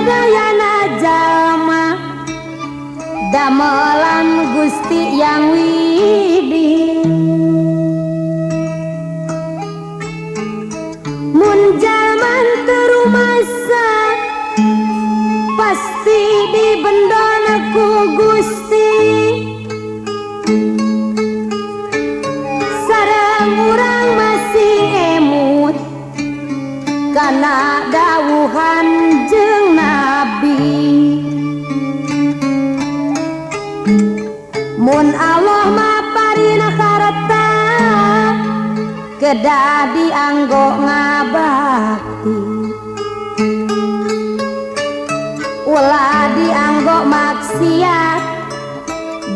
Sadayana jalma damelan Gusti Yang Widi. Mun jalma teu rumasa pasti dibendon ku Gusti. Sareng urang masih emut kana dawuhan jeung Nabi. Mun Allah maparina harta kedah dianggo ngabakti, ulah dianggo maksiat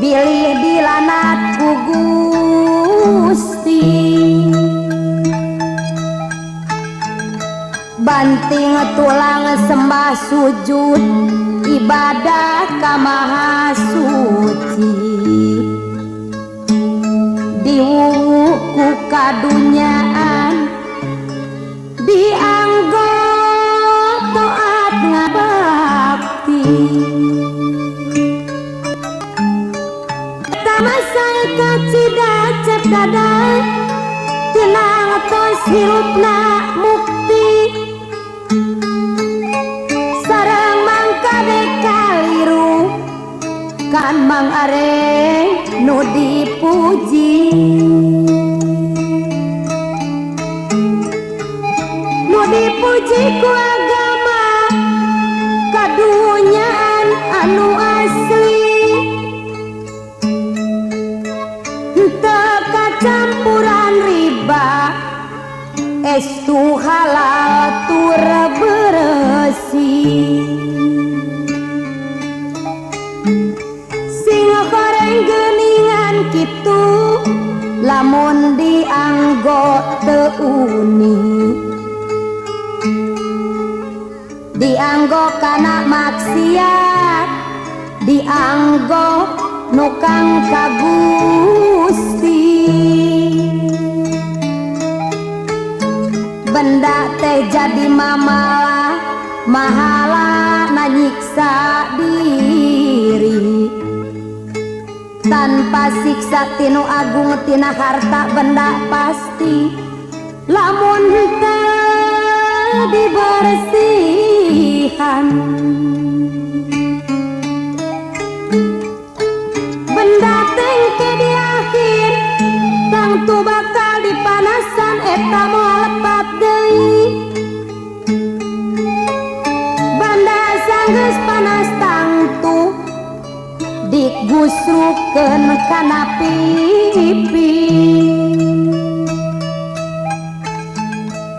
bilih dilanat ku Gusti. Banting tulang sembah sujud ibadah ka Maha Suci, diwuwu ku kadunyaan dianggo taat ngabakti. Tamasai kacida cep dada tinang tos hirupna mukti. Sareng mangkade kaliru kan Mang Are nu dipuji, nu dipuji ku agama kadunyaan anu asli. Henteu kacampuran riba estu halal tur bersih. Sing goreng geuningan kitu lamun dianggo teu uni, dianggo kana maksiat, dianggo nukang ka Gusti. Benda teh jadi mamala mahala nyiksa diri. Tanpa siksa tinu agung tina harta benda pasti lamun teu dibersihan. Benda tengke di akhir tangtu bakal dipanasan eta moal lepat deui. Banda sanggeus panas tangtu digusrukeun kana pipi.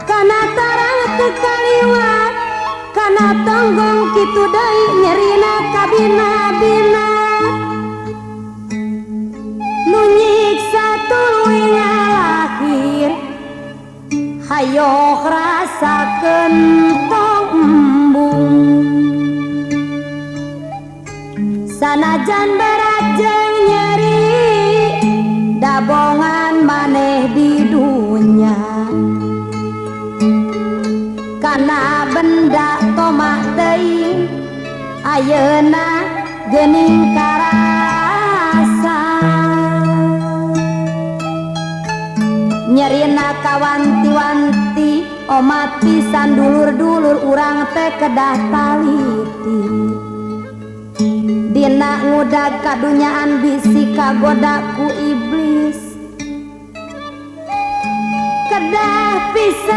Kana tarang teu kaliwat kana tonggong kitu deui nyerina kabina-bina. Nu nyiksa tuluy ngalahir hayoh rasakeun tong embung. Sanajan berat jeung nyeri dabongan maneh di dunya, kana benda tomak teuing ayeuna geuning karasa. Nyerina kawanti-wanti omat pisan dulur-dulur urang teh kedah taliti. Dina ngudag kadunyaan bisi kagoda ku iblis, kedah pisan